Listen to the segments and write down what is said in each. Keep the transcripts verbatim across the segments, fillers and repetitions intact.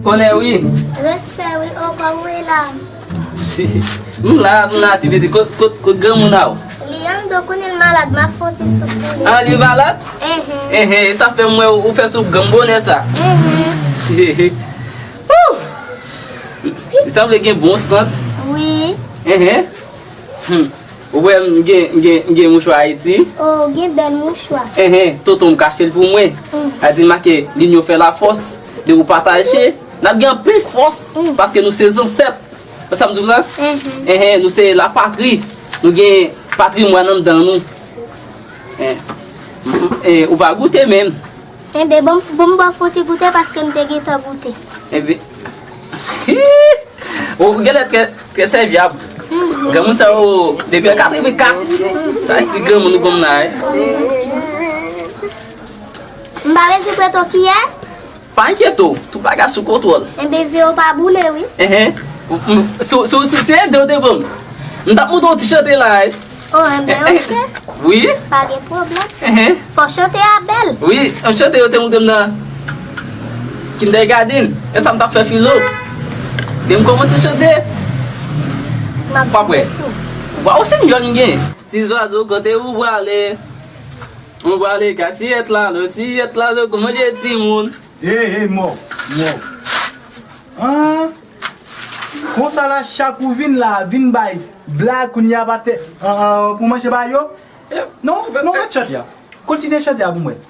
Onè wi. Respè wi, o kòman w ye la? M la, m la, ti pitit, kot, kot, kot granmoun a w? Li anndan, konnen l malad, m ap fè yon ti soup pou li. Ah, li malad? Enhen. Enhen, e sa fè m wè ou, ou fè soup granm bonè sa. Enhen. Wouw! Li sanble gen bon sant. Wi. Enhen. Hmm. Ou wè m gen, m gen, m gen mouchwa Ayiti? Oh, gen bèl mouchwa. Enhen, tonton m ka achte l pou mwen. Hmm. Sa di make l'union fait la force, de ou pataje, n ap gen anpil fòs, hmm, paske nou se zansèt. Wè sa m di w la? Enhen. Enhen, nou se lapatri. Nou gen patrimwàn anndan nou. Enhen. Eh, ou pa goute menm. Enben, bon, bon, m ba w fè yon ti goute paske m te gentan goute. Enben, ou genlè trè, trè sèvyab. Mhm. Granmoun sa yo, depi an katrevenkat, sa se ti granmoun nou konn la, wi. M pa bezwen prete w kiyè? Pa enkyete w, tout bagay sou kontwòl. Enben, ve w pa boule, wi. Enhen. Si, si, si se ede w te ban m, m t ap montre w ti chante la, wi. Oh, enben, oke. Wi. Pa gen pwoblèm. Enhen. Fò chante a bèl. Wi, yon chante yo te montre m nan kindergarten. E sa m t ap fè filo. Depi m kòmanse chante. M ap fè sou. Waw, se yon jèn gen. Ti zwazo, kote ou prale? Ou prale kay siyèt la, lò siyèt la, lò kou manje timoun. Ey, ey, mò, mò. Ah, konsa la, chak ou vin la, vin bay blag, kounye a pa te, ah, ah, pou manje ba yo? Non, non, mèt chante a. Kontinye chante a pou mwen.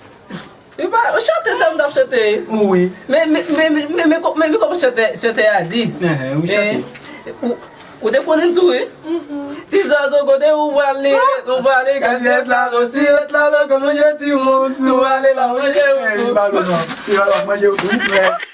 E pa, chante sa m t ap chante. Wi. Men, men, men, men, men, men, men kòman chante, chante a di? Enhen, wi, chante. Eh, ou, ou te konnen l tou, wi? Mhm. Ti zwazo, kote ou prale? Ou prale kay siyèt la, lò siyèt la, lò kou manje timoun. Si w prale la, manje ou tou. Ey, li pa lwen non. Li pa lwen, manje ou tou.